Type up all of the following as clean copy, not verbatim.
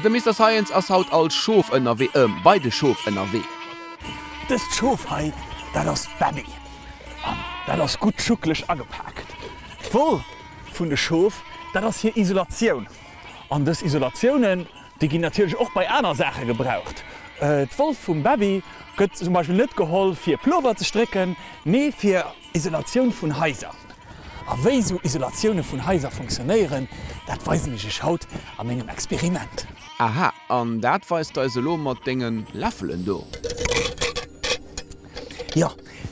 De Mister Science ass haut als Schof ënnerwee, ëm, bei de Schof ënnerwee. Dëst Schof hei, dat ass d'Babby. An dat ass gutt schuckeleg agepaakt. D'Woll vun de Schof, dat ass hir Isolatioun. An dës Isolatiounen, déi ginn natierlech och bei aner Saache gebraucht. D'Woll vum Bäbbi gëtt zum Beispill net geholl fir Plover ze strécken, mee fir Isolatioun vun Haiser. A wéi esou Isolatioune vun Haiser funktionéieren, dat weisen ech iech haut a mengem Experiment. Aha, an dat weist de eis elo mat dengen Läffelen do? Jo,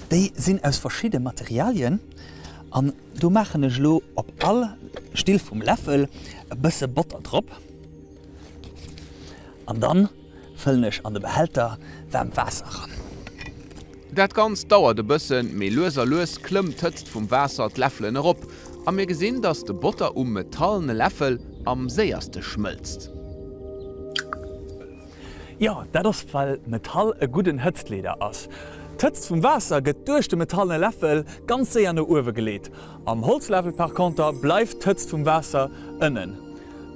déi sinn aus verschidde Materialien an do maachen ech elo op all Still vum Läffel e bësse Botter drop an dann fëllen ech an de Behälter waarmt Waasser eran. Dat Ganzt dauert e bëssen, mee lues a lues klëmmt d'Hëtzt vum Waasser d'Läffelen erop a mir gesinn, dass de Botter um metallene Läffel am séierste schmëlzt. Jo, dat ass well Metall e gudden Hëtztleeder ass. D'Hëtzt vum Waasser gëtt duerch de metallene Läffel ganz séier no uewe geleet. Am Holzläffel par conter bleift d'Hëtzt vum Waasser ënnen.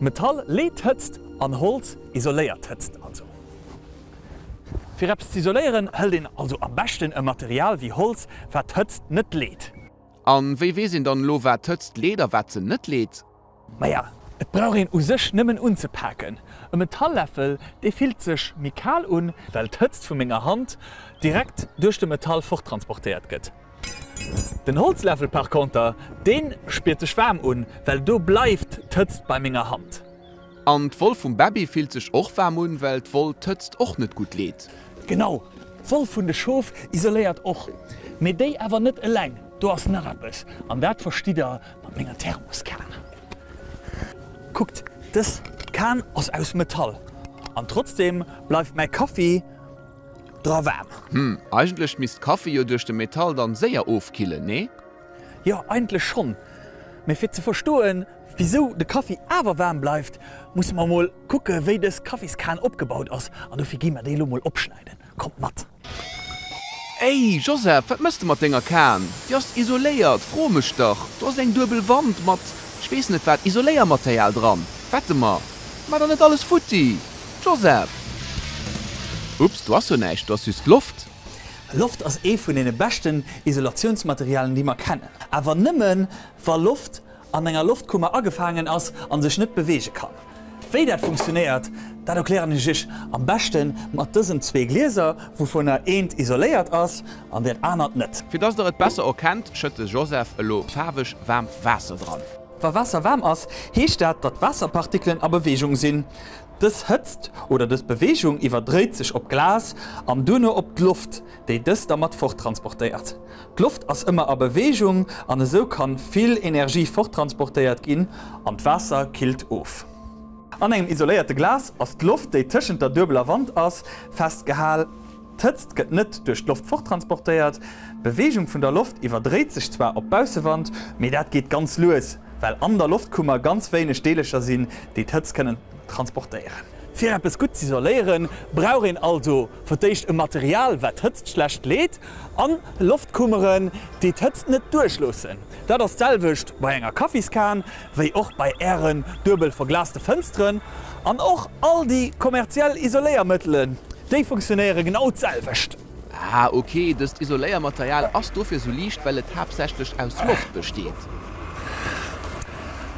Metall leet d'Hëtzt an Holz isoléiert d'Hëtzt also. Fir eppes z'isoléieren hëlt een also am beschten e Material wéi Holz wat d'Hëtzt net leet. An wéi weess een dann elo wat d'Hëtzt leet a wat se net leet? Maja, et brauch een u sech nëmmen unzepaken. E Metallläffel dee fillt sech méi kal un, well d'Hëtzt vu menger Hand direkt duerch de Metall forttransportéiert gëtt. Den Holzläffel par conter dee spiert sech waarm un, well do bleift d'Hëtzt bei menger Hand. An d'Woll vum Bäbbi fillt sech och waarm un, well d'Woll d'Hëtzt och net gutt leet. Genau, d'Woll vun de Schof isoléiert och, mee déi awer net eleng. Do ass nach eppes, an dat verstitt der mat menger Thermoskan. Kuckt, dës Kan ass aus Metall, an trotzdeem bleift mäi Kaffi dra waarm. Hm, eigentlech misst Kaffi jo duerch de Metall dann séier ofkillen, nee? Jo, eigentlech schonn, mee fir ze verstoen, Wisou de Kaffi awer waarm bleift, musse mer mol kucke wéi dës Kaffiskan opgebaut ass an dofir gi mer déi elo mol opschneiden. Kommt mat! Ey Joseph, wat mëss de mat denger Kan? Déi ass isoléiert, fro mech dach. Do ass eng duebel Wand mat ech weess net wat Isoléiermaterial dran. Wette mer, mar der net alles futti, Joseph! Ups, do ass jo näischt, do ass just Loft. Loft ass ee vun deene beschten Isolatiounsmaterialen déi mer kennen. Awer nëmmen wa Loft an enger Loftkummer agefaangen ass an sech net beweege kann. Wéi dat funktionéiert, dat erklären ech iech am beschte mat dësen zwee Glieser, wouvunner eent isoléiert ass an dat anert net. Fir dass der et besser erkennt, schëtt de Joseph elo faarweg waarmt Waasser dran. Wa Waasser waarm ass, heescht dat, datt Waasserpartikelen a Beweegung sinn. Dës Hëtzt oder dës Beweegung iwwerdréit sech op d'Glas an duerno op d'Loft, déi dës da mat forttransportéiert. D'Loft ass ëmmer a Beweegung an esou kann vill Energie forttransportéiert ginn an d'Waasser killt of. An engem isoléierte Glas ass d'Loft, déi tëschent der duebeler Wand ass, festgehal. D'Hëtzt gëtt net duerch d'Loft forttransportéiert. D'Beweegung vun der Loft iwwerdréit sech zwar op d'Baussewand, mee dat geet ganz lues, well an der Loftkummer ganz wéineg Deelecher sinn, déi d'Hëtzt kënnen transportéieren. Fir eppes gutt z'isoléieren, brauch een also fir d'éischt e Material, wat d'Hëtzt schlecht leet, an Loftkummeren, déi d'Hëtzt net duerchloossen. Dat ass d'selwecht bei enger Kaffiskan, wéi och bei Ären duebel verglaste Fënsteren. An och all déi kommerziell Isoléiermëttelen, déi funktionéiere genau d'selwecht. Ah ok, dëst Isoléiermaterial ass dofir sou liicht, well et haaptsächlech aus Loft besteet.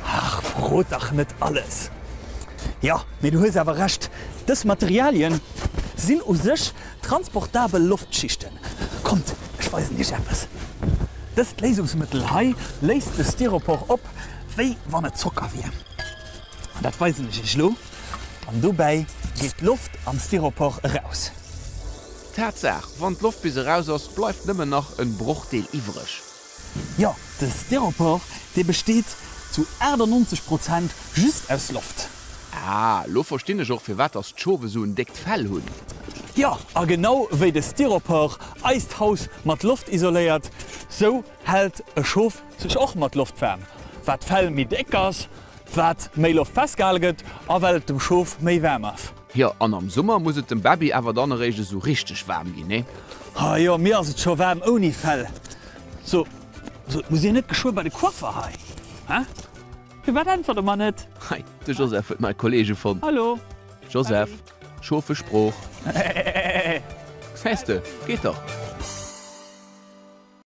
Ach, verrot dach net alles. Jo, mee du hues awer Recht, dës Materialien sinn u sech transportabel Loftschichten. Kommt, ech weisen iech eppes. Dëst Léisungsmëttel hei léist de Styropor op, wéi wann et Zocker wier. An dat weisen ech iech elo. An dobäi geet d'Loft am Styropor eraus. Tatsaach, wann d'Loft bis eraus ass, bleift nëmmen nach en Brochdeel iwwreg. Jo, de Styropor, dee besteet zu 98 Prozent just aus Loft. Ah, lo verstinn ech och firwat dass d'Schof esou en déckt Fell hunn. Jo, a genau wéi de Styropor eist Haus mat Loft isoléiert, sou hält e Schof sech och mat Loft waarm. Wat d'Fell méi déck ass, wat méi Loft festgehale gëtt a well et dem Schof méi waarm ass. Jo, an am Summer muss et dem Bäbbi awer dann eréischt esou richteg waarm ginn, nee? Ha jo, mir ass et scho waarm ouni Fell. So, so, muss dir net geschwë bei de Coiffer hei, hä? Firwat äntwert der mer net? Hei, de Joseph huet nei Kollege fonnt. Hallo? Joseph, Schofe Sprooch. Gesäis de, geet dach.